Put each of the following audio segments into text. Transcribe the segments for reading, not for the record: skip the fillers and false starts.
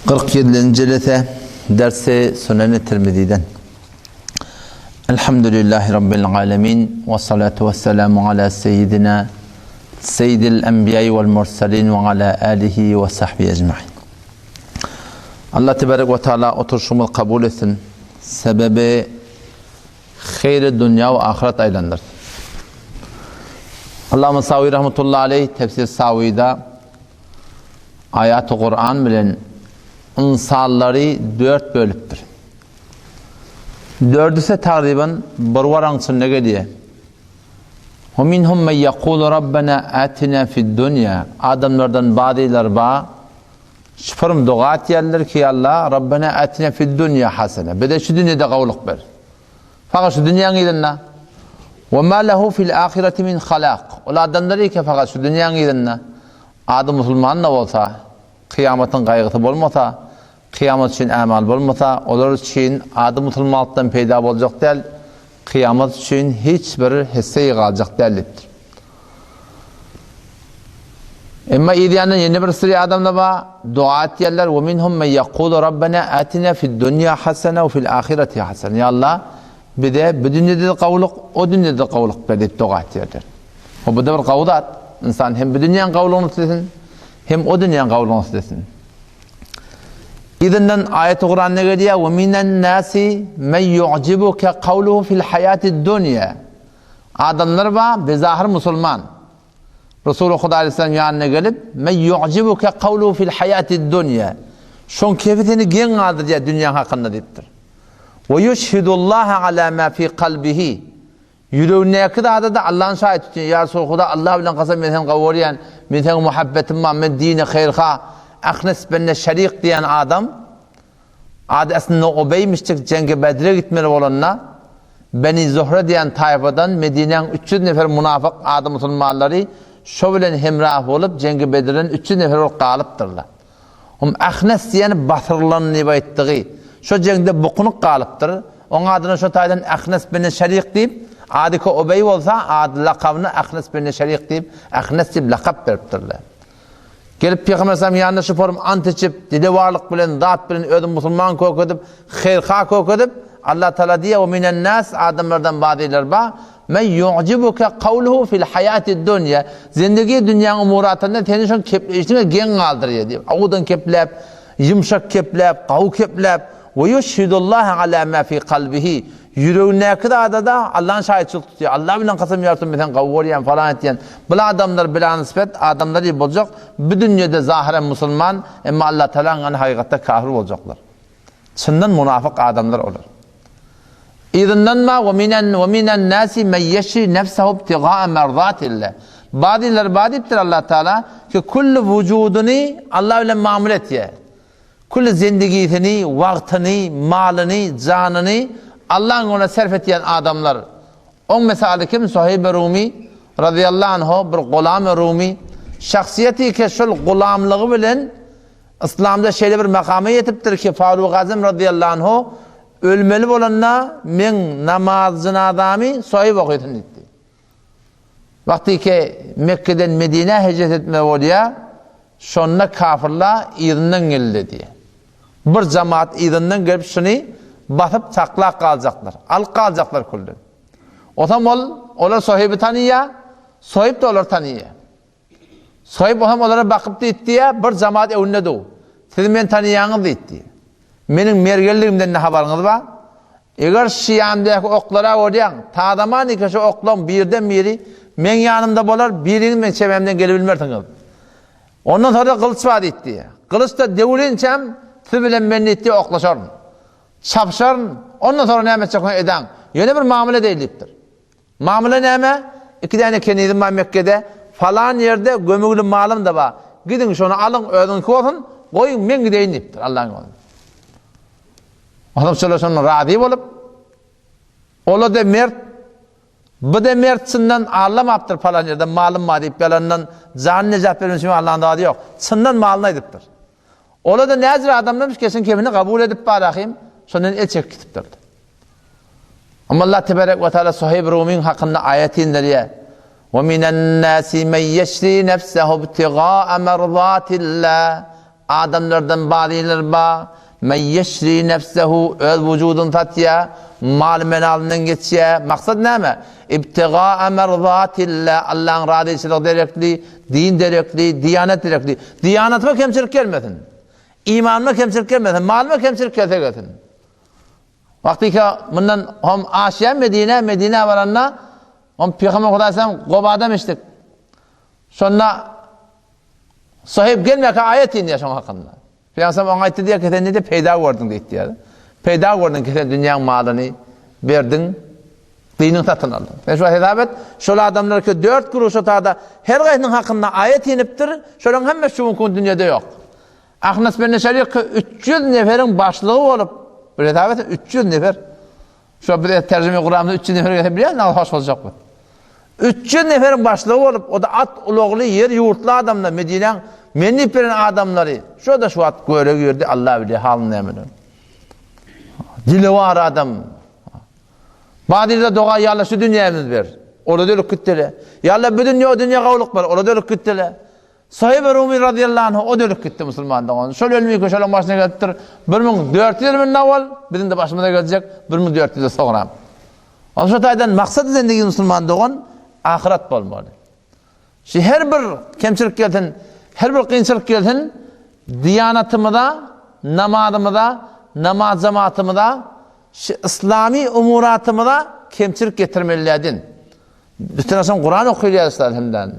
47-nji jelese dersi Sunen-i Tirmiziden. Elhamdülillahi Rabbil alemin ve salatu ve selamu ala seyyidina seyyidil enbiya'i vel mursalin ve ala alihi ve sahbihi ecmain. Allah tebarek ve teala oturşumuz kabul etsin. Sebebi Heýri dünýä we ahyret aýlandyrsyn. Allama Sawi rahmetullahi aleýh Tefsir Sawida aýaty Kuran bilen ynsanlary dört bölüpdir. Dördüsi tagryban bir waraň içinde gelýär. Wa minhum men yaqulu rabbana atina fid dunya. Adamlardan bazylary bar, Şypyrym doga etýärler ki, Alla, Rabbena atina fid dunýa hasene. Bize şu dünýede gowulyk ber. Fakat şu dünýäň yzynda. Ve ma lehu fil ahireti min halak. Ol adamlar eke fakat şu dünýäň yzynda. Ady musulman da bolsa, kyýamatyň gaýgysy bolmasa, kyýamat üçin ämal bolmasa, olar üçin ady musulmanlykdan peýda boljak däl, kyýamat üçin hiç bir hisse galjak däl diýipdir. Emma yz ýanyndan ýene bir süri adamlar bar, doga etýärler, we minhum men yekulu rabbena atina fid dunýa hasene we fil ahireti hasene. Ýa Allah, bize bu dünýede-de gowulyk, o dünýede-de gowulyk ber diýip doga etýärler. O bu-da bir gowy zat. Ynsan hem bu dünýäň gowulygyny islesin, hem o dünýäň gowulygyny islesin. Yzyndan aýaty Kuranda gelýär, we minen nasi men yu'jibuka kawluhu fil hayatid dunýa. Adamlar bar, bezahyr musulman. Resuly Huda aleyhisselam ýanyna gelip, Men yu'jibuke kawluhu fil hayatid dunýa. Şoň kefi seni geň galdyrýar dünýäň hakynda diýipdir. We yuşhidullaha ala ma fi kalbihi. Ýüregindäki zada-da Allahny şaýat tutýar. Ýa Resuly Huda, Allah bilen kasam men seni gowy görýän, men seň muhabbetim bar, men dine haýyrha, ahnes bende şerik diýen adam. Ady aslynda Ubeýmişdik, jeňge Bedre gitmeli bolanda, Beni Zuhre diýen taýfadan Medinäň 300 nefer munafyk ady musulmanlary şo bilen hemrah bolup, jeňge Bedreden 300 nefer bolup galypdyrlar. Hum Ahnes diýeni basyrylan diýip aýtdygy, şo jeňde bukunyp galypdyr. Oň adyna şo taýdan Ahnes bini Şerik diýip, ady ki Ubeý bolsa, ady lakabyna Ahnes bini Şerik diýip, Ahnes diýip lakap beripdirler. Gelip Pygamber aleyhisselam ýanyna şu forum ant içip, dilewarlyk bilen, zat bilen özüni musulman kökedip, haýyrha kökedip, Allah Taala diýýär, "Ve minen nas" adamlardan bazylar bar, "Men yu'jibuka kawluhu fil hayatid dunya." Zindigi dünýäň umuratynda seni şoň kepleýşiňe geň galdyrýar diýip, owadan kepläp, ýumşak kepläp, gawy kepläp, "Ve yuşhidullaha ala ma fi kalbihi." Ýüregindäki zada-da Allahny şaýatçylyk tutýar. Allah bilen kasam ýa Resulym men seni gowy görýän falan etýän. Bul adamlar bilanysbet adamlar diýip boljak. Bu dünýede zahyren musulman, emma Allah Tagalaň ýanynda hakykatda kafir boljaklar. Çyndan munafyk adamlar olar. Yzyndan ma we minen we minen nasi men yeşri nefsehu ibtigaa merzatillah. Bazylary bar diýipdir Allah Tagala ki kulli wujudyny Allah bilen mamule etýär. Külli zendigisini, wagtyny, malyny, janyny Allaň ýoluna sarf etýän adamlar. Oň mysaly kim? Suheýb Rumy, razyýallahu anhu, bir gulamy Rumy. Şahsyýeti ke şol gulamlygy bilen Yslamda şeýle bir makama ýetipdir ki, Faruk Azam razyýallahu anhu ölmeli bolanda meň namaz jynazamy Suheýb okysyn diýipdi. Wagty ki Mekgeden Medinä hijret etmeli bolýar, şonda kafyrlar yzyndan geldi diýýär. Bir jemaat yzyndan gelip şuny basyp saklap galjaklar, alyp galjaklar külden. Osam ol, olar Soheýbi tanyýar, Soheýb-de olary tanyýar. Soheýb osam olara bakyp diýipdi, bir jemaat öňünde dur. Siz meni tanyýaňyz diýipdi. Meniň mergenligimden ne habaryňyz bar? Eger şyýamdaky oklara görýäň, tazaman eke şu oklaň birden biri meň ýanymda bolar, biriňiz meň çememden gelebilmersiňiz. Ondan soňra gylyç bar diýipdi. Gylyç-da döwülinçäm siz bilen men diýipdi oklaşaryn. Çapyşaryn, ondan soňra näme etjek bolsaň edäň. Ýöne bir mamla edeýin diýipdir. Mamla näme? Iki däne kenizim bar Mekgede, falan ýerde gömügli malym-da bar. Gidiň şony alyň, özüňki bolsun, goýuň men gideýin diýipdir Allaň ýolunda. Onsoň şolar şondan razy bolup, ola-da mert, bu-da mert çyndan allamapdyr falan ýerde malym bar diýip ýalandan janyny nejat bermek üçin allan zady ýok. Çyndan malyny aýdypdyr. Ola-da näjür adamlarmyş geçen kefini kabul edip barahym, şondan el çekip gitipdir. Amma Allah tebarek we taala Suheýb Rumyň hakynda aýat indirýär. Ve minen nasi men yeşri nefsehu ibtigaa merzatillah. Adamlardan bazylar bar, men ýeşri nefsehu, öz wujudyny satýar, mal-menalyndan geçýär. Maksat näme? Ibtigaa merzatilla, Allaň razyçylygy derekli, din derekli, diýanat derekli. Diýanatyma kemçilik gelmesin. Imanyma kemçilik gelmesin, malyma kemçilik gelse gelsin. Wagtyka mundan hom aşýar Medinä, Medinä baranda hom Pygamber Hudaý sallam Gobada mişdik. Şonda Sohib gelmäkä aýat inýär şoň hakynda. Pygamber oňa aýtdy diýýär ki, sen nede peýda gördüň diýdi diýýär. Peýda gördüň ki sen dünýäň malyny berdiň, diniň satyn aldyň. Sen şu hesap et, şol adamlar ki dört guruşa tada her gaýsynyň hakynda aýat inipdir, şolaryň hemmesi şu günki gün dünýede ýok. Ahnas bin Şerik ki 300 neferiň başlygy bolup, bir hesap et, 300 nefer. Şo biz terjime guramyzda 300 nefer gelse bilýän, nagt hoş boljak biz. 300 neferiň başlygy bolup, o da at ulagly, ýer ýurtly adamlar, Medinäň men diýip beren adamlary, şo da şu wagt göre girdi, Allah bilýär halyny nämeler. Dilewar adam. Badyda doga ýa Allah şu dünýämizi ber. Ola dölük gitdiler. Ýa Allah bu dünýä o dünýä gawulyk ber. Ola dölük gitdiler. Suheýb Rumi razyýallahu anhu o-da ölüp gitdi musulman dogan. Şol ölmüki şolaň başyna gelipdir. 1400 ýyl mundan owal biziň-de başymyza geljek 1400 ýyl soňra. Ol şo taýdan maksat zendigi musulman dogan ahyret bolmaly. Şu her bir kemçilik gelsin, her bir kynçylyk gelsin, diýanatymyza, namazymyza, namaz jemaatymyza, şu islami umuratymyza kemçilik getirmelidir. Üstüne soň Kuran okylýar üstad hemden.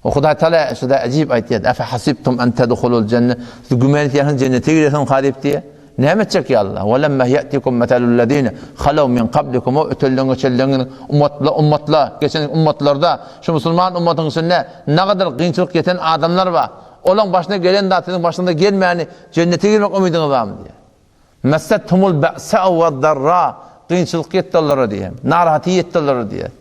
O Hudaý Taala şuda ajib aýtýar. Efe hasibtum en tedhulul jenne. Siz güman etýärsiňiz jennete giresiň diýip diýe. Näme etjek ýa Allah? Ve lemma yatikum meselul lezine halaw min qablikum o ötellen geçenleň ummatla ummatla geçen ummatlarda şu musulman ummatyň içinde nägadar kynçylyk ýeten adamlar bar. Olaň başyna gelen zat siziň başyňyza gelmäni jennete girmek umydyňyz barmy diýe. Messethumul ba'sa'u wed-darra, kynçylyk ýetdi olara diýýär. Narahaty ýetdi olara diýýär.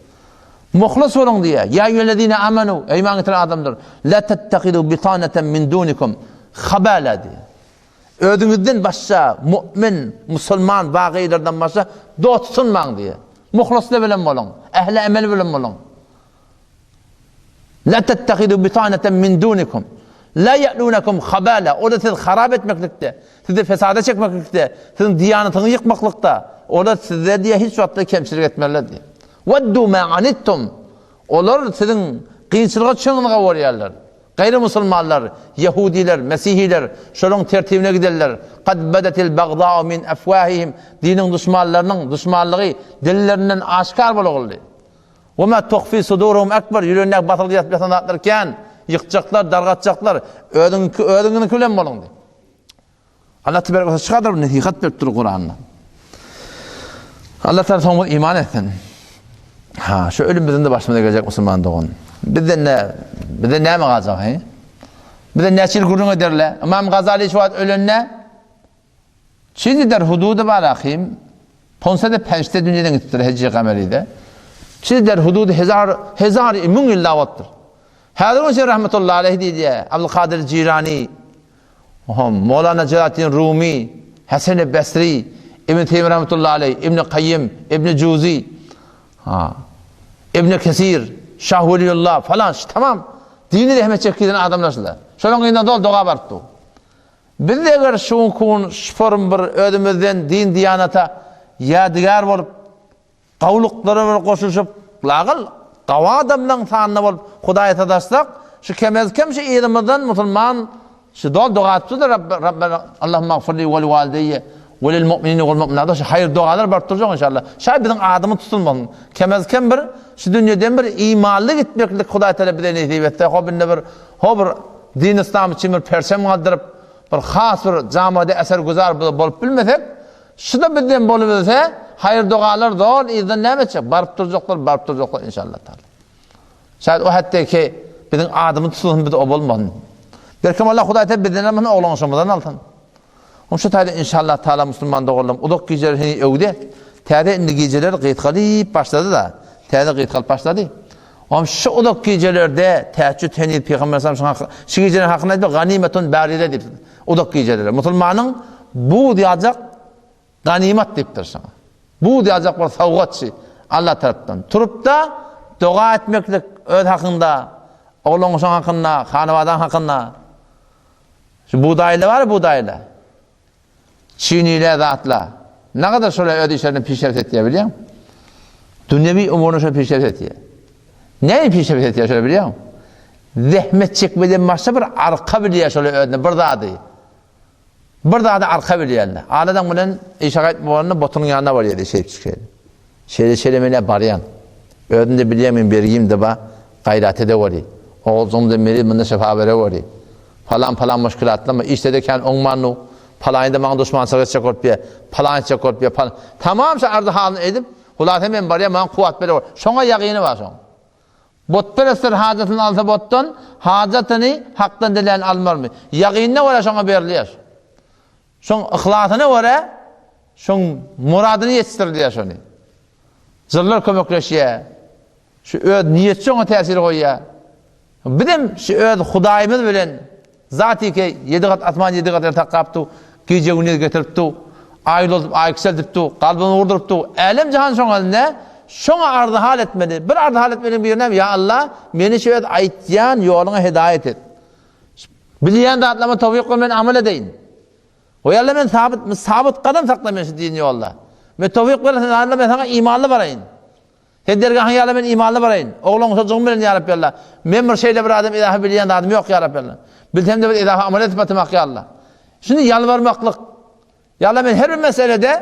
Muhlis boluň diýýär. Ýa eýýühellezine amanu, eý iman getiren adamlar, la tettehidu bitaneten min dunikum habala diýýär. Özüňizden başga mu'min, musulman wagylardan başga dost tutunmaň diýýär. Muhlisler bilen boluň, ähli emel bilen boluň. La tettehidu bitaneten min dunikum. La ya'lunakum habala. Olar sizi harap etmeklikde, sizi fesada çekmeklikde, siziň diýanatyňyzy ýykmaklykda, olar sizde diýe hiç wagtda kemçilik etmezler diýe. Waddu ma anittum. Olar siziň kynçylyga düşeniňizi gowy görýärler. Gaýry musulmanlar, ýehudiler, mesihiler şolaryň tertibine giderler. Kad bedetil bagdau min afwahihim. Diniň duşmanlarynyň duşmanlygy dillerinden aşgar boluguldy. We ma tuhfi suduruhum ekber, ýüregindäki basylgy ýatyp ýatan zatlar kän, ýykjaklar, dargatjaklar, özüňki özüňiňki bilen boluň diýip. Allah tebarek we şu kadar bir nesihat berip dur Kuranda. Allah taala soňumyz iman etsin. Ha, şu ölüm bizden de başymyza gelecek musulman dogan. Bizden ne, bizden näme galjak, he? Bizden näçe ýyl gürrüň ederler? Imam Gazali şu wagt ölende Çizi der hududy bar ahim, Ponsede pençde dünýeden gitipdir hejri gameride. Çizi der hududy hezar, hezar, müň ýyllap bolupdyr. Häzir gün sen rahmetullahi aleyh diýdi, Abdulkadir Jirani, hom, Mowlana Jelaletdin Rumi, Hasan-y Basri, Ibn Teými rahmetullahi aleyh, Ibn Kaýym, Ibn Juzi, ha, Ibn Kesir, Şah Weliullah falan, tamam dini zähmet çekgiden adamlar şular. Şolaryň yzyndan doly doga barypdy. Biz eger şu günki gün şu forum bir özümizden din-diýanata ýadygär bolup, gawulyklara bir goşulyşyp, lagyl gawy adamlaryň sanynda bolup Hudaýa sataşsak, şu kemez-kem şu yzymyzdan musulman şu doly doga etipdir Rabbena Allahumma gfirli we li walideýe we lil mu'minine wal mu'minat şu haýyr dogalar baryp durjak inşallah. Şaý biziň adymyz tutulmasyn. Kemez-kem bir şu dünýeden bir imanly gitmeklik Hudaý Teala bize nesip etse, hop indi bir Ho bir din yslam üçin bir perçem galdyryp, bir has bir jamada eser güzar bolup bilmesek, şu-da bizden bolubilse, haýyr dogalar doly yzdan näme etjek? Baryp durjaklar, baryp durjaklar inşallah taala. Şaýat o hetde ki biziň adymyz tutulsyn, biz o bolmasyn. Belkem Allah Hudaý Teala bizden almasyn, oglanşymyzdan alsyn. Oň şu taýda inşallah taala musulman doganlarym uzak gijeler heniz öwde. Täze indi gijeler gysgalyp başlady-da. Täze gysgalyp başlady. Oň şu uzak gijelerde tähejjüd heniz Pygamber sallallahu aleyhi şu gijelerin hakynda aýtdy, ganimetun baride diýip. Uzak gijeler. Musulmanyň buz ýaljak ganimat diýipdir şoňa. Buz ýaljak bir sowgatçy Allah tarapdan. Turup-da doga etmeklik öz hakynda, oglan-uşak hakynda, hanabadaň hakynda. Şu bugdaýly bar bugdaýly. Çinile zatla. Nagadar şolar öz işlerini pişerip etýär bilýäň? Dünýewi umuryny şol pişerip etýär. Näme pişerip etýär şolar bilýäň? Zähmet çekmeden başga bir arka bilýär şolar özüne bir zady. Bir zady arka bilýärler. Aladan bilen işe gaýtma bolanda botunyň ýanyna barýar şeýip çykyp. Şeýle şeýle menä barýan. Özüm-de bilýän men bergim-de ba, gaýrat edeweri. Oguljygym-da meriz munda şypa bereweri. Palan palan muşkilatlama, işde-de kän oňman-u, palaýy-da maňa duşmançylyk etjek bolup ýa, palan etjek bolup ýa, palan. Tamam şu arzy-halyny edip, hulasa men barýan, maňa kuwwat bereweri. Şoňa ýagyny bar şoň. Butperestler hajatyny alsa butdan, hajatyny Hakdan dilän almarmy? Ýagynyna görä şoňa berilýär. Şoň yhlasyna görä şoň muradyny ýetişdirilýär şony. Jynlar kömekleşýär. Şu öz niýetçi oňa täsir goýýar. Bizem şu öz Hudaýymyz bilen Zatike ýedi gat asman ýedi gat ýer saklap du, gije gündiz getirip du, aý ulalyp aý kiçeldip du, kalbyny urduryp du. Älem jahan şoň elinde. Şoňa arzy hal etmeli. Bir arzy hal etmeliň biri näme? Ýa Allah, meni şu öz aýtýan ýoluňa hidaýat et. Bilýän zatlaryma towfyk ber men amal edeýin. Goý Alla men sabyt sabyt gadam sakla men şu din ýolda. Men towfyk ber sen Alla men saňa imanly baraýyn. Sen dergahyň ýa Alla men imanly baraýyn. Ogluň şojugym bilen ýa Rabbi Alla. Men bir şeýle bir adam izahy bilýän zadym ýok ýa Rabbi Alla. Bilsem-de bir izahy amal edip batmak ýa Alla. Şuny ýalbarmaklyk. Ýa Alla men her bir meselede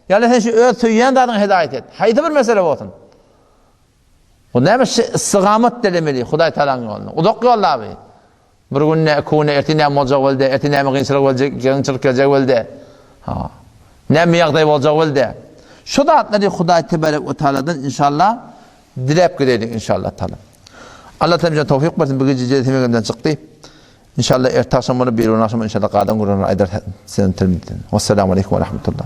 ýa Alla sen şu öz söýýän zadyňa hidaýat et. Haýsy bir mesele bolsun. Bu näme şu istigamat dilemeli Hudaý Tagalaň ýolunda. Uzak ýol abi. Bir günde, iki günde ertir näme boljak boldy, ertir näme kynçylyk boljak, kynçylyk geljek boldy. Ha. Näme ýagdaý boljak boldy. Şu zatlary Hudaý tebarek we taaladan inşallah diläp gideýlik inşallah taala. Allah taala towfik bersin bu gije jesimegemden çykdy. İnşallah erte akşam bolup bir gün akşam inşallah galan gürrüňleri aýdar sen termiden. Wassalamu aleýkum we rahmetullah.